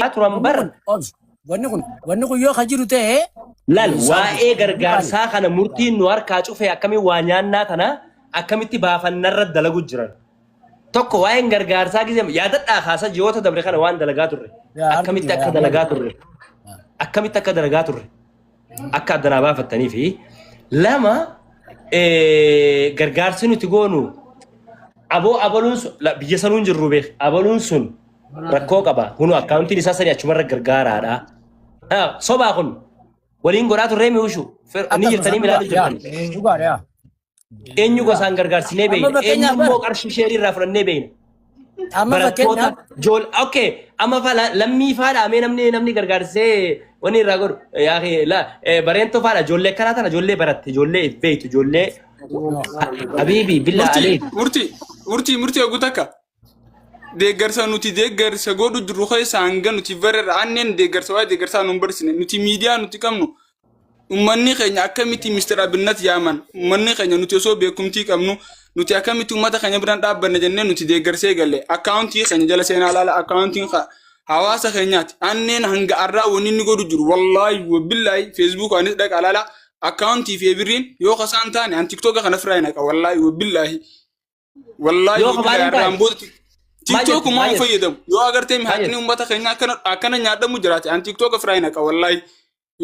Turan Wanni bar. kun obsi. Wanni kun yoo ka jiru ta'e Lal isaan waa'ee gargaarsaa kana murtiin nu harkaa cufe akkamiin waa nyaannaa tana akkamitti baafannarra dalagu jiran. Tokko waa'een gargaarsaa gisee yaadadhaa kaasa ji'oota dabre kana waan dalagaa turre. Yaa Akkamitti argite akka yaa dalagaa turre. Akkamitti akka dalagaa turre. Akka addanaa baafattanii fi lama gargaarsi nuti goonu aboo abaluun sun biyya sanuun jirru beek abaluun sun rakkoo qaba. Kunu akkaawuntiin isaa sanii achumarra gargaaraadha. Sobaa kun waliin godhaa turree mi'uushu ni Akkasuma jirtanii dhugaa milaalu yaa jirtanii. dhugaadha yaa. Eenyu gosaan gargaarsinee Amma beeyna? Eenyu fakkeenyaaf immoo bara qarshii sheerii irraa fudhannee beeyna? Amma Barattoota fakkeenyaaf jool okay amma fa lammii faadha mee namni gargaarsee wanni irraa godhu yaa la bareentoo faadha ijoollee akkanaa tana ijoollee baratte ijoollee if beeytu ijoollee habiibi billaa Murtii, aleek. murtii, murtii, murtii oguu takka. Deeggarsa nuti deeggarsa godhu jirru keessa hanga nuti bararra anneen deeggarsa waa'ee deeggarsaa nu hin barsine nuti miidiyaa nuti qabnu ummanni keenya akkamitti Mr. Abinnat yaaman ummanni keenya nuti osoo beekumtii qabnu nuti akkamitti ummata keenya biraan dhaabbanna jennee nuti deeggarsa eegalle akkaawuntii keenya jala seenaa laala akkaawuntiin hawaasa keenyaati anneen hanga arraa wanni inni godhu jiru wallaahi wabillaahi feesbuuk anis dhaqa laala akkaawuntii fi birriin yoo kasaan taane an tiktooka kana firaa hin haqa wallaahi wabillaahi. Wallaahi Yoo billahi maal hin irraan taane? booda Maal jette? TikTok Maal maan jette? fayyadamu yoo agartee Maal haqni jette? uummata keenya akkana akkana nyaadhamu jiraate an TikTok firaa hin haqa wallaahi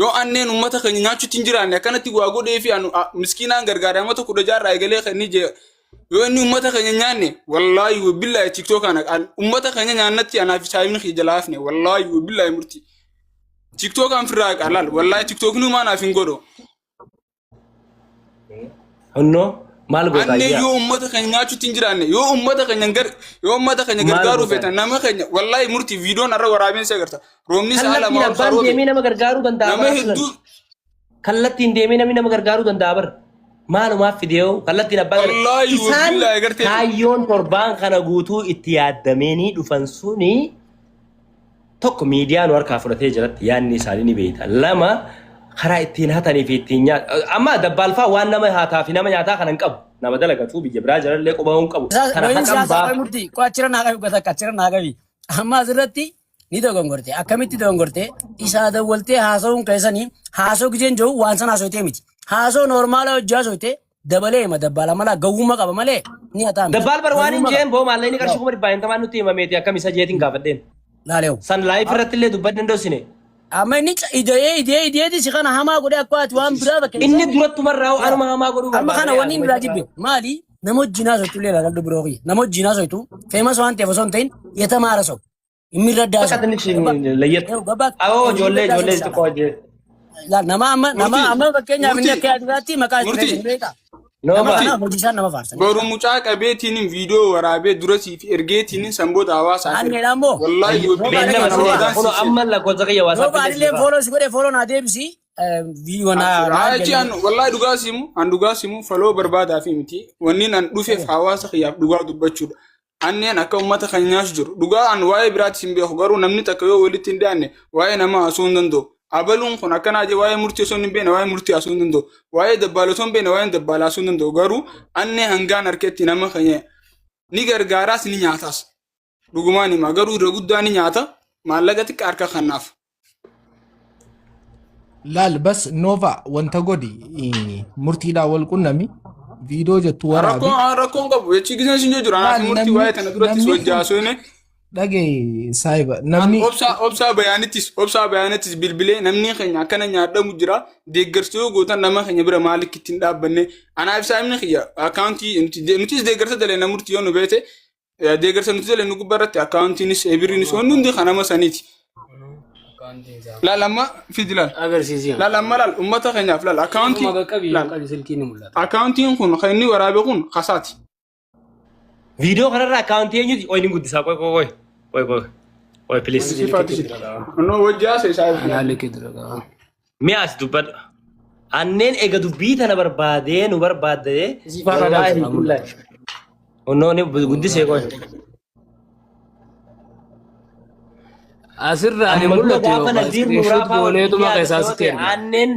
yoo anneen uummata keenya nyaachuutti hin jiraanne akkanatti waa godhee fi anu miskiinaan gargaare amata 16 irraa eegalee kan inni jee yoo inni uummata keenya nyaanne wallaahi billahi TikTok ana an uummata keenya nyaannatti anaaf saayimni kiyya jalaa hafne wallaahi billahi murtii TikTok an firaa haqa laal wallaahi TikTok numaa naaf hin godhu. Hunnoo maal goota Annee ayyaa? yoo uummata keenya nyaachuutti hin jiraanne yoo uummata keenya gar yoo uummata keenya Maal gargaaruu goota? feetan nama keenya wallaahi murtii viidiyoon har'a waraabeen si agarta roobni sa'a Kallattiin 2 ol abbaan karoobe deemee nama gargaaruu danda'a nama bara aslan. hedduu Kallattiin deemee namni nama gargaaruu danda'a bara. Maalumaaf fidee'oo kallattiin abbaan wallaahi isaan wabillaahi agartee kaayyoon torbaan kana guutuu itti yaaddameenii dhufan suni Tokko miidiyaa nu harkaa fudhatee jiratti yaadni isaanii ni beekta. Lama karaa ittiin hatanii fi ittiin nyaata. Amma dabbaalfaa waan nama hataa fi nama nyaataa kana hin qabu. Nama dalagatu biyya biraa jirallee quba hin qabu. Kana Wayin haqan siyaasaa baa. qoy murtii qoy achirra naa qabi gosa achirra naa qabi. Amma asirratti ni dogongorte. Akkamitti dogongorte? Isaa dawwaltee haasa'uun keessanii haasoo gizeen jiru waan sana haasofitee miti. Haasoo noormaala hojii haasofite dabalee hima dabbaala mala gawwummaa qaba malee ni hataa miti. Dabbaal bar waan hin Gawwummaa jeen qaba. boo maallaqni qarshii 150,000 nutti himameeti akkam isa jeetiin gaafadheen. Laaleewu. San laayif irratti illee dubbadhe hin dhoksine. Amma inni ida'ee ida'ee ida'eeti si kana hamaa godhee akka ati waan biraa bakka Inni durattumarraa anuma hamaa godhuu Amma kana barbaada. wanni inni biraa jibbe maali? Nama wajjin haasoftu illee ilaaladhu biroo kiyya. Nama wajjin haasoftu feemas waan ta'eef osoo hin ta'in yetamaara sau. የሚረዳ በቃ ሰው ትንሽ ገባ ለየት ይኸው ገባ አዎ ጆሌ የሚረዳ ጆሌ ሰው xiqqoo ይሻላል። hojii Laal, nama amma nama Murtii, amma fakkeenyaaf inni murtii, akka yaaduraatti maqaa itti murtii, fayyadamu beekaa. Nama Nooma murtii. kanaaf hojii isaan nama faarsan. Boru mucaa qabeetiin viidiyoo waraabee dura siif ergeetiin san booda hawaasaaf erge. Aanneedha ammoo Wallaahi rooba wabillahi beellama dhagee siree ramadaan kuno siif seena. amma lakkoofsa kiyya rooba waasaappi illee anillee siifaa fooloo si godhee fooloo naa deebisi viidiyoo naa naa Achi erganii. an wallahi dhugaa simu an dhugaa simu faloo barbaadaa fi miti wanni an dhufeef hawaasa kiyyaaf dhugaa dubbachuudha. Anneen akka uummata keenyaas jiru. Dhugaa an waa'ee biraatti hin beeku garuu namni takka yoo walitti hin dhiyaanne waa'ee namaa haasuu hin danda'u. Abaluun kun akkanaa jee waa'ee murtii osoo hin beekne waa'ee murtii haasuu hin danda'u. Waa'ee dabbaala osoo hin beekne waa'ee dabbaala haasuu hin danda'u. Garuu annee hangaan harketti nama keenya ni gargaaraas ni nyaataas. Dhugumaan hima garuu irra guddaa ni nyaata maallaqa xiqqaa harka kannaaf. Laal bas Nova wanta godhi murtiidhaan wal qunnami viidiyoo jettu waraabi. Rakkoon rakkoon qabu jechi giseen sin jiru anaaf Laal murtii namni waa'ee tana durattis namni wajji kun haasofne dhagaye saahiba an namni obsaa obsaa bayaanittis obsaa bayaanittis bilbilee namni keenya akkana nyaadhamu jira deeggarsa yoo gootan nama keenya bira maaliif ittiin hin dhaabbanne anaaf saahibni kiyya akkaawuntii nutis deeggarsa dalee murtii yoo nu beete Deeggarsa nuti dalee nu gubbaa irratti akkaawuntiinis ebirriinis wanni hundi kan nama saniiti. Laal amma fidi laal. Agarsiisi. Laal amma laal uummata keenyaaf laal akkaawuntii Akkuma qaqqabi laal qabi silkiin ni mul'ata. akkaawuntiin kun kan inni waraabe kun kasaati. Viidiyoo kanarraa akkaawuntii eenyuti? Oy ni guddisaa qoy qoy qoy qoy qoy qoy please. Sifaati jira. Innoo wajji haasa'e isaa Anaa liqii dura qaba. Mee as dubbadhu. Anneen ega dubbii tana barbaadee nu barbaaddee Siifaa irraa wallaahi daakuu billahi. Onnoo ni guddisee qoy. Asirraa ni Amma dura mul'atu gaafa yookaan Naziir Nuuraa iskiriishoot fa'aa waliin gooneetuma yaadate keessaa yoo sitti ta'e erga. anneen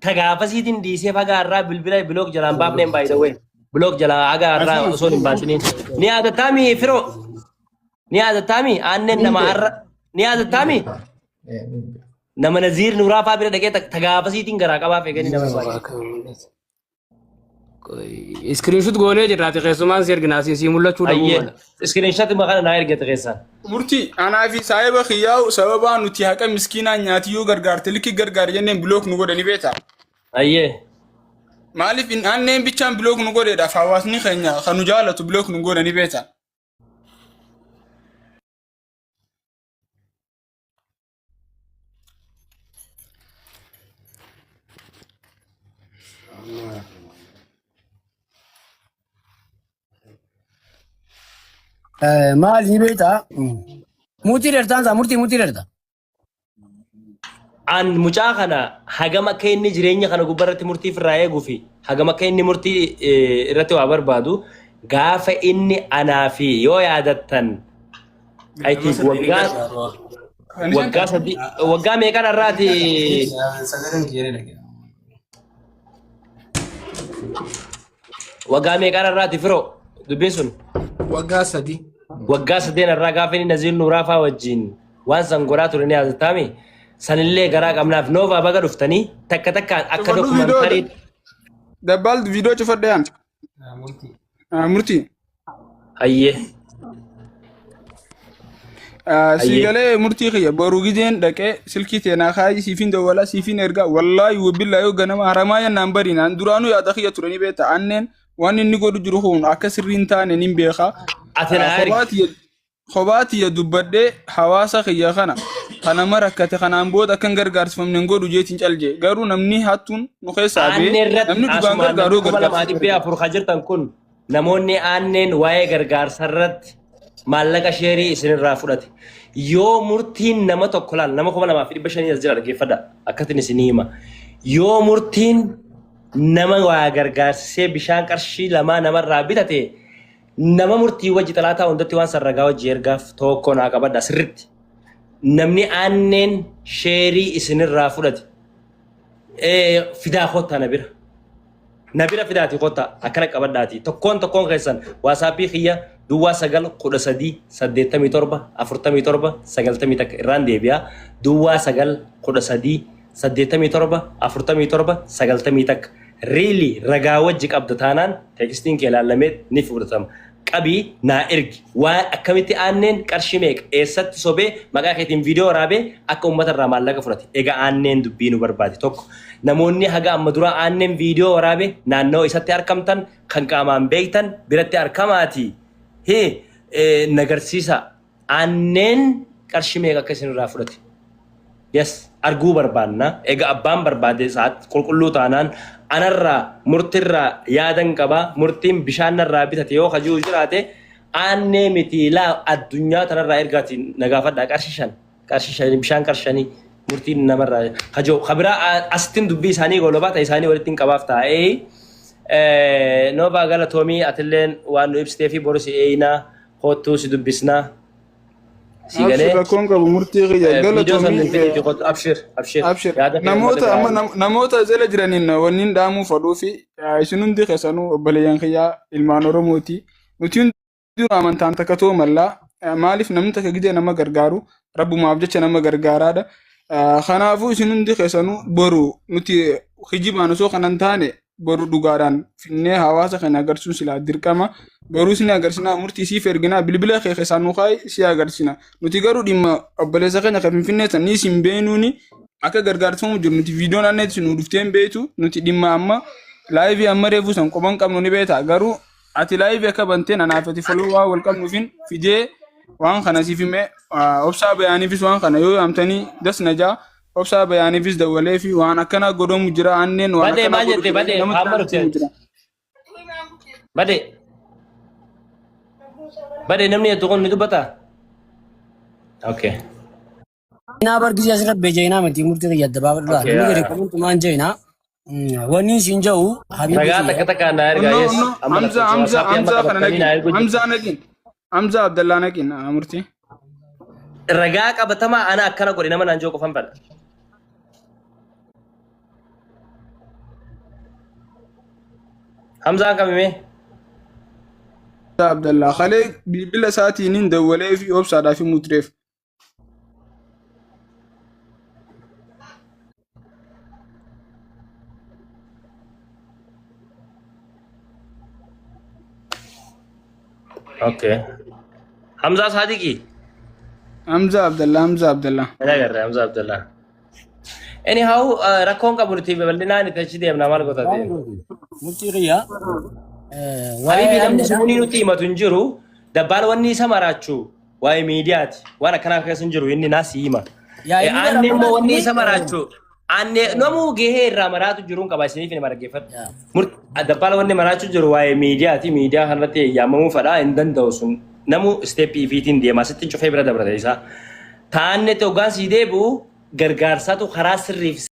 tagaafasiitiin dhiisee fagaa irraa bilbila bilook jalaan baafneen by the way. Bilook jalaa hagaa irraa osoo hin baasiniin. Ni yaadataami firoo. Ni yaadataami anneen nama har'a. Ni yaadattaami? Nama Naziir Nuuraa fa'aa bira dhaqee tagaafasiitiin garaa qabaa feeganii nama barbaachisa. Iskiriinshut goonee jirraati keessumaan si erginaa si mul'achuu dhabuu Ayyee. mala. Iskiriinshatti kana naa ergate keessaan. Murtii anaa fi saahiba kiyyaa'u sababaa nuti haqa miskiinaa nyaati yoo gargaarte likki gargaar jenneen bilook nu godhani beektaa. Ayyee. Maaliif hin anneen bichaan bilook nu godheedhaaf hawaasni keenya kan nu jaalatu bilook nu godhani beektaa. Maal ni beektaa? Mutii dheertaan isaa murtii mutii dheerta. An mucaa kana hagam akka inni jireenya kana gubbarratti murtii ofirraa eeguu fi hagam akka inni murtii irratti waa barbaadu gaafa inni anaa fi yoo yaadattan I think waggaa waggaa sadii waggaa meeqan irraati waggaa meeqan irraati firoo dubbiin sun Waggaa 3. Waggaa sadeen irraa gaafa inni Naziir Nuuraa faa wajjin waan san godhaa ture ni yaadataami. Sanillee garaa qabnaaf Noovaa baga dhuftanii takka takkaan akka Cufadhu viidiyoo dokumantarii dabbaal viidiyoo cufadhe aan. Murtii. Hayyee. Si Hayyee. galee murtii kiyya boru gizeen dhaqee silkii teenaa kaayii siifin dawwalaa siifin ergaa wallaahi wabillaa yoo ganama haramaa yennaan bariinaan duraanuu yaada kiyya turanii beekta anneen waan inni godhu jiru kun akka sirrii hin taane nin beeka. Ati naa ergi. Kophaa tiyya kophaa tiyya dubbadhee hawaasa kiyya kana kan nama rakkate kanaan booda akka hin gargaarsifamne hin godhu jeetiin calje garuu namni hattuun nu keessaa bee Aannee irratti namni dhugaan asumaan gargaaru namni kuma lamaa gargaarsa dhibbee afur ka jirtan kun namoonni aanneen waa'ee gargaarsa irratti maallaqa sheerii isinirraa fudhate. Yoo murtiin nama tokko laal nama 2500 as jira dhaggeeffadha akkatiin isinii hima. Yoo murtiin nama waa gargaarsisee bishaan qarshii lamaa namarraa bitate nama murtii wajji xalaataa hundatti waan san ragaa wajji ergaaf tokko naa qabadha sirritti. Namni aanneen sheerii isinirraa fudhate fidaa kottaa na bira. Na bira fidaati kottaa akkana qabadhaati. Tokkoon tokkoon keessan waasaappii kiyya duwwaa 9 13 87 47 91 irraan deebi'a. Duwwaa 9 13 87 47 91 really ragaa wajji qabda taanaan teekstiin kee laallamee ni fudhatama. Qabii naa ergi. Waan akkamitti aanneen qarshii meeqa eessatti sobee maqaa keetiin viidiyoo waraabee akka uummata irraa maallaqa fudhate. Egaa aanneen dubbii nu barbaade tokko. Namoonni haga amma duraa aanneen viidiyoo waraabe naannawa isatti arkamtan kan qaamaan beektan biratti arkamaati. Hee nagarsiisa. Aanneen qarshii meeqa akka isin irraa fudhate. Yes, arguu barbaanna. Egaa abbaan barbaade sa'aatti qulqulluu taanaan anarraa murtirraa yaadan qaba. Murtiin bishaan narraa bitate yoo kajuu jiraate aannee miti laa addunyaa tanarraa ergaati na gaafadhaa qarshii 5 qarshii 5 bishaan qarshii shanii murtiin namarraa kajoo kabiraa asittiin dubbii isaanii golobaa ta'e isaanii walitti hin qabaaf taa'ee. Noovaa galatoomii atilleen waan nu ibsitee fi boru si eeynaa koottuu si dubbisnaa. Si Abshir galee rakkoon qabu murtii kiyya viidiyoo san galatoomii fidiiti kottu abshir abshir abshir yaada kee uummata namoota biraa amma namoota jala jiraniin wanniin dhaamuu fadhuu fi isin hundi keessanuu obboleeyyan kiyyaa ilmaan Oromooti nuti hundinuu amantaan takka ta'uu mallaa maaliif namni takka gidee nama gargaaru rabbumaaf jecha nama gargaaraadha kanaafuu isin hundi keessanuu boru nuti kijibaan osoo kanan taane boru dhugaadhaan finnee hawaasa kana agarsiisuun silaa dirqama. Boruu sin agarsiisna murtii siif ergina bilbila kee keessaa nu kaa'i si agarsiisna. Nuti garuu dhimma obboleessa keenya kan finfinnee san ni isin beenuuni akka gargaarsifamu jiru nuti viidiyoo naanneetti nu dhuftee hin beektu nuti dhimma amma laayivii amma reefuu san quban qabnu ni beekta garuu ati laayivii akka banteen anaaf ati foloo waan wal qabnuufin fidee waan kana siif himee obsaa bayaaniifis waan kana yoo yaamtanii das najaa Obsaa bayaaniifis dawwalee fi waan akkanaa godhamu jira anneen waan Badee akkanaa maal godhu jette jira badee namatti amma dhufte himu jira. badee badee namni hedduu kun ni dubbata. Okay. Naa bar gisee asirra beejayinaa miti murtii kiyya adda baafadhu laa. Okay. Namni gadi qabantu maan jayinaa. Wanni isin ja'u habiibi Ragaa kiyya. takka takka naa ergaa No yes no amma Hamza lakkoofsa Hamza WhatsApp amma Hamza kana qabattanii naqin naa ergu jirtu. Hamza naqin Hamza Abdallaa naqin murtii. Ragaa qabatamaa ana akkana godhe nama naan jiru qofan fedha. Hamzaan kamimee? Hamza Abdallaa kalee bilbila isaatiin hin dawwalee fi obsaadhaaf himuu tureef. Okay. Hamzaa Saadiqii. Hamza Abdallah, Hamza Abdallah. Hin agarre Hamzaa Abdallah. Anyhow, rakkoon qabu nuti bal'inaan itti achi deemna maal goota ta'e. Murtii kiyya. Habibi Waa'ee namni aanneedha. sumuunii nutti himatu hin jiru. Dabbaal wanni isa maraachu waa'ee miidiyaati. Waan akkanaa keessa hin jiru inni naas hima. Yaa inni Aanne immoo wanni inni isa maraachu. Aanne namuu gahee irraa maraatu jiruun qaba isiniif hin margeeffadhu. Dabbaal wanni maraachu jiru waa'ee miidiyaati. Miidiyaa kanarratti yaamamuu fadhaa hin danda'u sun. Namuu isteeppii ifiitiin deema. Asitti cufee bira dabarata isaa. Taanne hoggaan sii deebi'u gargaarsaatu karaa sirriif